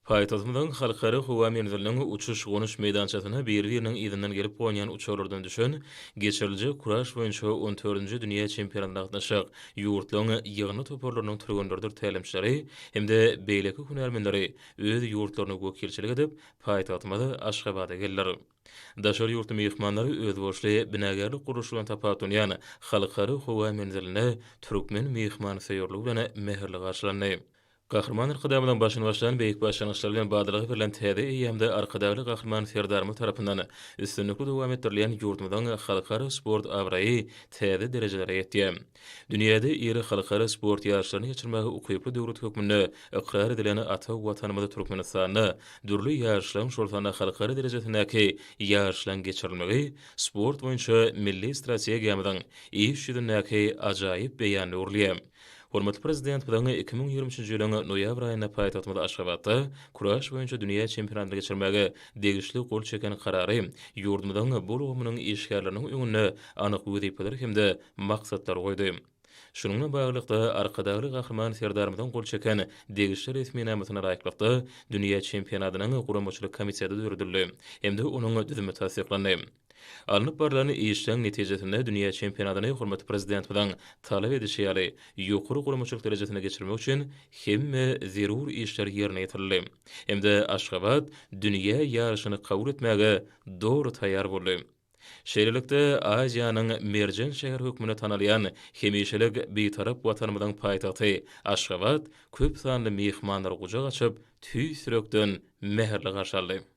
Paýtagtymyzyň Halkara howa menziliniň uçuş-gonuş meýdançasyna biri-biriniň yzyndan gelip gonýan uçarlardan düşen, geçiriljek kuraş boýunça on dördünji dünýä çempionatyna gatnaşjak ýurtlaryň ýygyndy toparlarynyň türgenleridir tälimçileri hem-de beýleki hünärmenleri öz ýurtlaryna wekilçilik edip, paýtagtymyz Aşgabada geldiler. Daşary ýurtly myhmanlar özboluşly binagärlik gurluşy bilen tapawutlanýan Halkara howa menzilinde türkmen myhmansöýerligi bilen mähirli garşylandy. Gahryman Arkadagymyzyň başyny başlan beýik başlangyçlary bilen badalga berlen täze eýýamda Arkadagly Gahryman Serdarymyz tarapyndan üstünlikli dowam etdirilýän ýurdumyzyň halkara sport abraýy täze derejelere ýetýär. Dünýäde iri halkara sport ýaryşlaryny geçirmäge ukyply döwlet hökmünde ykrar edilen ata Watanymyz Türkmenistanda dürli ýaryşlaryň, şol sanda halkara derejesindäki ýaryşlaryň geçirilmegi sport boýunça milli strategiýamyzyň iş ýüzündäki ajaýyp beýanyna öwrülýär. Hormatly Prezidentimiziň 2023-nji ýylyň noýabr aýynda paýtagtymyz Aşgabatda kuraş boýunça dünýä çempionatyny geçirmäge degişli gol çeken Karary ýurdumyzyň bu ulgamynyň işgärleriniň öňünde anyk wezipeleri hem-de maksatlary goýdy. Şunuň bilen baglylykda, Arkadagly Gahryman Serdarymyzyň gol çeken degişli resminamasyna laýyklykda, dünýä çempionatynyň guramaçylyk komiteti döredildi hem-de onuň düzümi tassyklandy. Alnyp barlan işleň netijesinde dünýä çempionatyny hormatly Prezidentimiziň talap edişi ýaly, ýokary guramaçylyk derejesinde geçirmek üçin hemme zerur işler ýerine ýetirildi hem-de Aşgabat dünýä ýaryşyny kabul etmäge doly taýýar boldy. Şeýlelikde, Aziýanyň merjen şäheri hökmünde tanalýan hemişelik Bitarap Watanymyzyň paýtagty Aşgabat köp sanly myhmanlary gujak açyp, tüýs ýürekden mähirli garşy aldy.